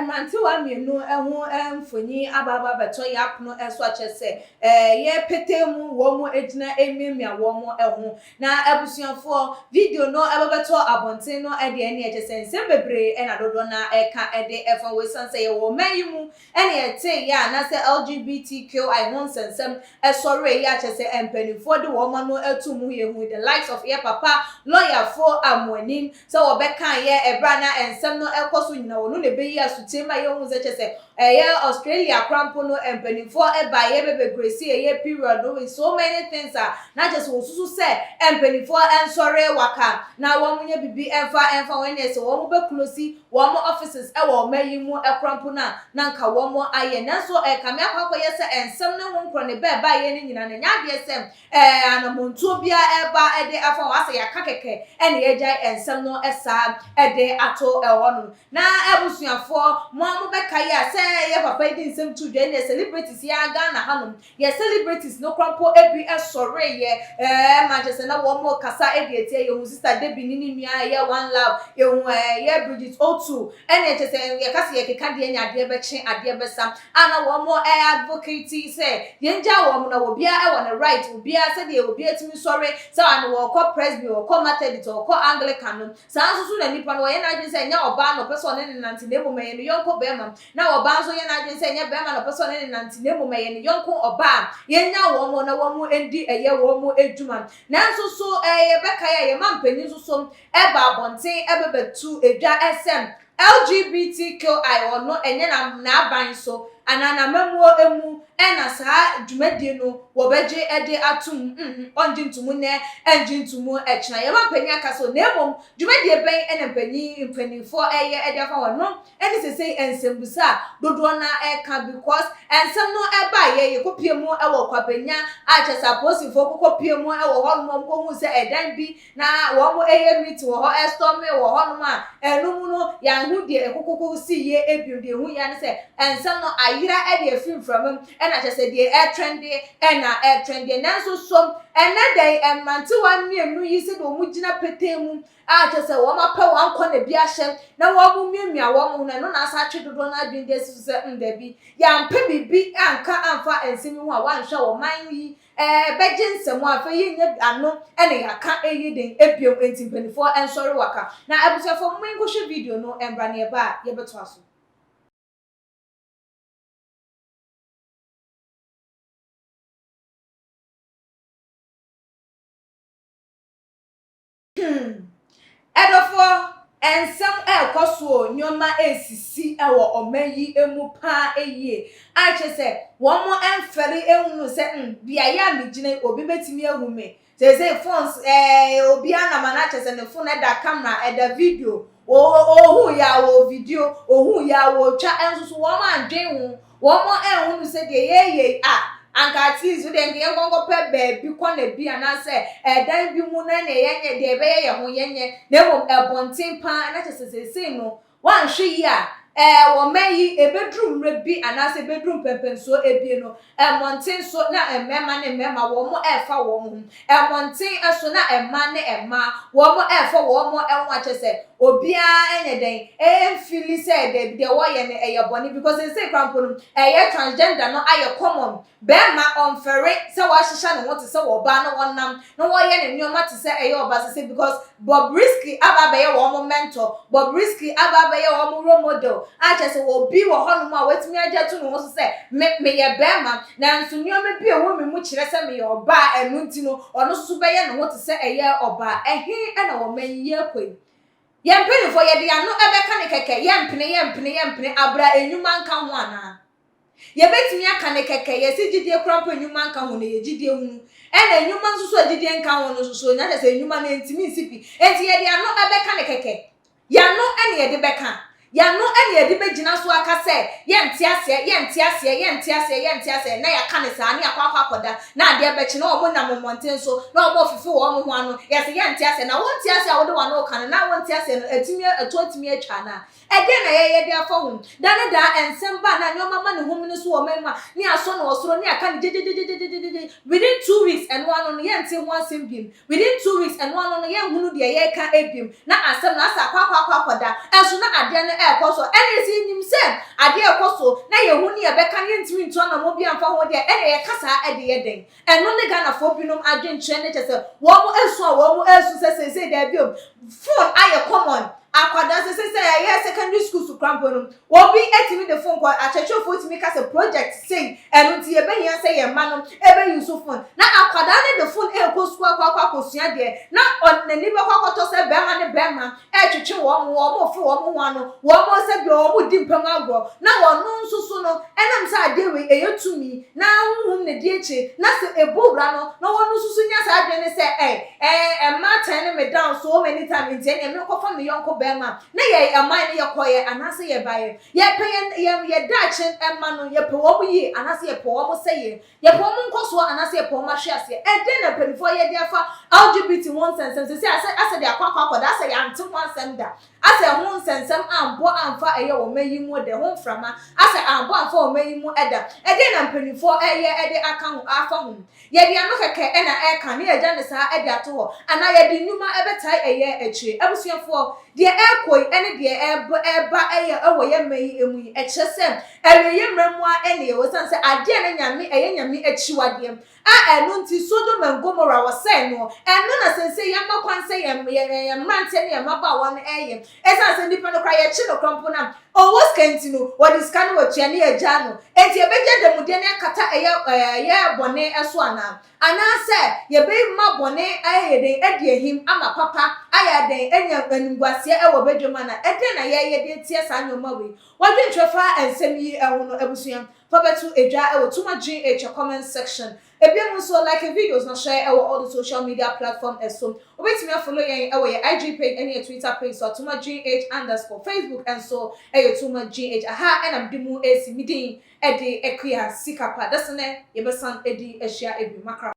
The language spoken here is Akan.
Mmerantewa mmienu ho mfonin aba aba abɛtɔ yɛn apono so a kyerɛ sɛ ɛyɛ petee mu wɔgyina remiamia wɔn ho. Na abusuafoɔ, video no bɛbɛtɔ abɔnten no deɛ ɛnneɛ kyerɛ sɛ nsɛm bebree na dodoɔ no ara reka de fa ho. Ɛsiane sɛ yɛwɔ ɔman yi mu na yɛteeɛ a na sɛ LGBTQI ho nsɛnsɛm sɔreeɛ a kyerɛ sɛ mpanimfoɔ de wɔn ano to mu, yɛhuu the likes of yɛn papa lɔyafoɔ Amoanim Sɛ wɔbɛkaeɛ ɛberɛ a na nsɛm no rekɔ so nyina ɔno na ɛbɛyi asotie ma yɛhu sɛ kyerɛ sɛ ɛyɛ Australia koraa mpo no mpaninfoɔ baeɛ bɛbɛgresi ɛyɛ period no with so many things a na kyerɛ sɛ wɔsusu sɛ mpaninfoɔ nsɔre waka na wɔn nyɛ biribi mfa mfa ho ɛneɛ sɛ wɔn bɛ close wɔn offices ɛwɔ ɔman yi mu koraa mpo no a na nka wɔn ayɛ nanso ɛkame akɔ akɔyɛ sɛ nsɛm no ho nkorɔ ne bɛ ɛbaeɛ no nyina no ɛnyɛ adeɛ sɛ Ɛɛ anamontuo biara ɛreba de afa hɔ asɛ yɛaka kɛkɛ ɛna yɛagyae nsɛm no saa de ato hɔ nom. Na abusuafoɔ mo a mobɛkae a sɛ yɛ papa yi de nsɛm too dwa ɛneɛ celebrities yi ara Ghana ha nom yɛ celebrities no koraa mpo bi sɔreeɛ ɛɛ ma kyerɛ sɛ na wɔn kasa de atia yɛhu sister Debbie ne ne nua ɛyɛ one love yɛhu ɛyɛ Bridget Otoo Ɛnneɛ kyerɛ sɛ yɛka sɛ yɛkeka deɛ nya adeɛ bɛkye adeɛ bɛsa a na wɔn advocate sɛ yɛngyaa wɔn na obiara wɔ ne right obiara sɛdeɛ obiara tumi sɔre sɛ ano wɔkɔ presby wɔkɔ Methodist wɔkɔ Anglican no saa nso so na nipa no ɔyɛ n'adwene sɛ ɛnyɛ ɔbaa na ɔpɛ sɛ ɔne ne nante na mmom ɛyɛ ne yɔnko bɛrima na ɔbaa nso yɛ n'adwene sɛ ɛnyɛ bɛrima na ɔpɛ sɛ ɔne ne nante na mmom ɛyɛ ne yɔnko ɔbaa yɛnyaa wɔn na wɔn ndi ɛyɛ wɔn adwuma nanso so yɛbɛkae a yɛma mpanyin nso so ɛba abɔnten ɛbɛbɛtu dwa sɛ LGBTQI ɔno ɛnyɛ n'aban so anaa n'amammuo mu na saa dwumadie no wɔbɛgye de atom, mm ɔngye ntomu nnɛ ɛngye ntomu ɛkyena. Yɛma mpanin aka so na mmom dwumadie bɛn na mpanin mpaninfoɔ ɛyɛ de afa hɔ no ɛne sesei nsɛmbusa a dodoɔ no ara ɛka because nsɛm no ɛbaeɛ yɛkɔpie mu wɔ Kwabenya a kyerɛ sɛ apolisifoɔ kɔkɔpie mu wɔ hɔnom wɔn kɔhuu sɛ ɛdan bi Na wɔn yɛ meeting wɔ hɔ, ɛstorming wɔ hɔnom a, ɛno mu no yɛanhu deɛ ɛkokoko sii yie bio, deɛ ɛhu yɛ ne sɛ nsɛm no ayera de afiri mframa mu, ɛna kyerɛ sɛ deɛ ɛretrɛnde ɛna ɛretrɛndeɛ. Nanso so ɛnnɛ da yi mmerantewa mmienu yi sɛdeɛ wɔn gyina petee mu a kyerɛ sɛ wɔn apɛ wɔn akɔnnɔ bi ahyɛ na wɔn miamia wɔn ho no, ɛno na asa atwe dodoɔ no adwene de asi so sɛ mm dabi, yɛampɛ biribi anka amfa nsɛm yi ho a wɔanhwɛ a ɔman yi Ɛbɛgye nsɛm a afei yɛnnya ano na yɛaka eyi den biom enti mpaninfoɔ nsɔre waka. Na abusuafoɔ momma yɛnkɔhwɛ video no mmra na yɛba a yɛbɛtoa so. Hmm. Ɛdɔfoɔ, nsɛm ɛrekɔ so o, nneɛma ɛresisi wɔ ɔman yi mu paa yie. A kyerɛ sɛ, wɔn mfɛre nhunu sɛ hmm, beaeɛ a megyina yi, obi bɛtumi ahu me. Seesei phones, ɛɛ, obiara nam a na kyerɛ sɛ ne phone ɛda camera, ɛda video. Ohuu yɛ a wɔ video, ohuu yɛ a wɔtwa, nso so wɔn andwen ho. Wɔn anhunu sɛ deɛ yɛreyɛ yi a, anka at least wodeɛ nka yɛnkɔ nkɔpɛ baabi kɔna bi anaasɛ ɛdan bi mu na neɛ yɛnyɛ deɛ ɛbɛyɛ yɛn ho yɛnyɛ na mmom ɛbɔnten paa na kyerɛ sɛ seesei no woanhwɛ yie a ɛɛ wɔ man yi ɛbɛduru mmerɛ bi anaasɛ ɛbɛduru mpɛmpɛnsoɔ ebie no Mmɔnten so na mmarima ne mmarima wɔrefa wɔn ho. Mmɔnten so na mmaa ne mmaa wɔrefa wɔn ho a kyerɛ sɛ obiara nyɛ dɛn mfili sɛ daabi deɛ wɔreyɛ no ɛyɛ bɔne because seesei koraa mpo no ɛyɛ transgender no ayɛ common. Barima ɔmfɛre sɛ wahyehyɛ ne ho te sɛ ɔbaa na ɔnam na wɔyɛ ne nneɛma te sɛ ɛyɛ ɔbaa sese because Bobrisky aba abɛyɛ wɔn mentor, Bobrisky aba abɛyɛ wɔn role model a kyerɛ sɛ obi wɔ hɔnom a watumi agye ato ne ho so sɛ me meyɛ barima nanso nneɛma bi a ɛwɔ me mu kyerɛ sɛ meyɛ ɔbaa ɛno nti no ɔno nso so bɛyɛ ne ho te sɛ ɛyɛ ɔbaa. Ɛhe na wɔn yi yɛrekɔ yi? Yɛn mpanimfoɔ yɛde yɛn ano bɛka ne kɛkɛ yɛmpene yɛmpene yɛmpene abra nnwuma nka ho anaa? Yɛbɛtumi aka no kɛkɛ, yɛse gyidie koraa mpo nnwuma nka ho no, ɛyɛ gyidie hunu. Ɛna nnwuma nso so a gyidie nka ho no nso so, na kyerɛ sɛ nnwuma no ɛntumi nsi pi. Enti yɛde ano bɛka no kɛkɛ. Yɛn ano na yɛde bɛka. Yɛn ano na yɛde bɛgyina so aka sɛ, Yɛnte aseɛ, yɛnte aseɛ, yɛnte aseɛ, yɛnte aseɛ, na yɛaka no saa, na yɛakɔ akɔ akɔda, na adeɛ bɛkye na wɔn nam mmɔnten so, na wɔrefefe wɔn ho ano, yɛse yɛnte aseɛ, na wonte aseɛ a wode w'ano reka no, na wonte aseɛ no, atumi, ɛtoɔ atumi atwa anaa? Ɛdeɛn na yɛyɛ de afa ho? Da ne daa, nsɛm ba anaa nneɛma ma ne homene so wɔ ɔman mu a, ne yɛasɔ no wɔ soro, ne yɛaka no gyegyegyegyegyegye, within 2 weeks, ɛno ano no, yɛnte ho asɛm bio. Within 2 weeks, ɛno ano no, yɛnhunu deɛ yɛreka ebiem, na asɛm no asa akɔ akɔ akɔ akɔda. Ɛso na adeɛ no ɛrekɔ so. Ɛna esi nim sɛ adeɛ ɛrekɔ so na yɛhu ne yɛbɛka ne yɛntumi ntu anamɔ bi amfa ho deɛ, ɛna yɛka saa ɛde yɛ den. Ɛno ne Ghanafoɔ binom adwenkyerɛ ne kyɛ sɛ wɔn esu a wɔn esu sɛ seesei dɛbi o, phone ayɛ common. Akwadaa sɛ sɛ ɛyɛ secondary school so krampo no, obi etumi de phone kɔ, akyerɛkyerɛfoɔ tumi ka sɛ project sei, ɛno nti yɛbɛhia sɛ yɛn mma no ɛbɛyi so phone, na akwadaa ne de phone ɛrekɔ sukuu akɔ akɔ akɔsua deɛ, na n'ani bɛkɔ akɔtɔ sɛ bɛrima ne bɛrima ɛretwetwe wɔn, wɔn fi wɔn ho ano, wɔn sɛ bi wɔn di mpam agorɔ, na wɔn nso so no, ɛnam sɛ adeɛ wei ɛyɛ tumi na ahohom ne di akyi, na sɛ ebu wura no, na wɔn nso so nya saa adwene sɛ ɛ ɛ mmaa turn me down so many times, nti ɛnna ɛmi nkɔfa me yɔnko bɛrima. Na yɛ ɛman no yɛkɔ yɛ anaasɛ yɛba yɛ, yɛpɛ yɛn yɛn yɛ daakye ɛma no, yɛpɛ wɔn yie anaasɛ yɛpɛ wɔn sɛ yɛ, yɛpɛ wɔn nkɔsoɔ anaasɛ yɛpɛ wɔn ahwe aseɛ? Ɛdɛn na mpanimfoɔ yɛ de afa LGBT ho nsɛnsɛm sɛ asɛ asɛ de akɔ akɔ akɔda, asɛ yɛante ho asɛm da, asɛ ho nsɛnsɛm ambɔ amfa ɛyɛ wɔn ayi mu de ho mframa, asɛ ambɔ amfa wɔn ayi mu ɛda? Ɛdɛn na mpanimfoɔ ɛyɛ ɛde aka ho afa ho? Yɛde ano kɛkɛ ɛna ɛka ne yɛgya ne saa ɛde ato hɔ, anaa yɛde nnwuma ɛbɛtae ɛyɛ akyire? Abusuafoɔ, deɛ ɛrekɔ yi ɛne deɛ ɛɛba ɛɛba ɛyɛ ɛwɔ yɛn mma yi mu yi, ɛkyerɛ sɛ ɛwɔ mmerɛ mu a ɛne yɛwɔ san sɛ adeɛ ne Nyame ɛyɛ Nyame akyiwadeɛ a, ɛno nti Sodom and Gomorrah wɔsɛe no. Ɛno na sɛnsɛ yɛma kwan sɛ yɛn yɛn yɛn mmeranteɛ ne yɛn mmabaawa no ɛyɛ, ɛsan sɛ nipa no kora yɛkye no kora mpo na ɔwɔ sika nti no, wɔde sika no wɔtua ne yɛgya no. Enti yɛbɛgye dɛmudeɛ ne akata ɛyɛ ɛyɛ bɔne ɛso anaa, anaasɛ yɛbɛma bɔne ayɛ den adi ahim ama papa ayɛ den anya animguaseɛ ɛwɔ badwam ana? Ɛdɛn na yɛyɛ de tia saa nneɛma wei? Wɔdwentwerɛ fa nsɛm yi ɛho no, abusua, fa bɛto edwa ɛwɔ Tuma GH comment section. Ebinom nso, like videos na share ɛwɔ all the social media platform. Ɛso wobɛtumi afollow yɛn ɛwɔ yɛ IG page ɛne yɛ Twitter page so, atuma GH_. Facebook ɛnso ɛyɛ Tuma GH. Aha ɛna mede mu esi. Mi din ɛde Akua Sikapa. Dasene yɛbɛsan edi ahyia ebi makra.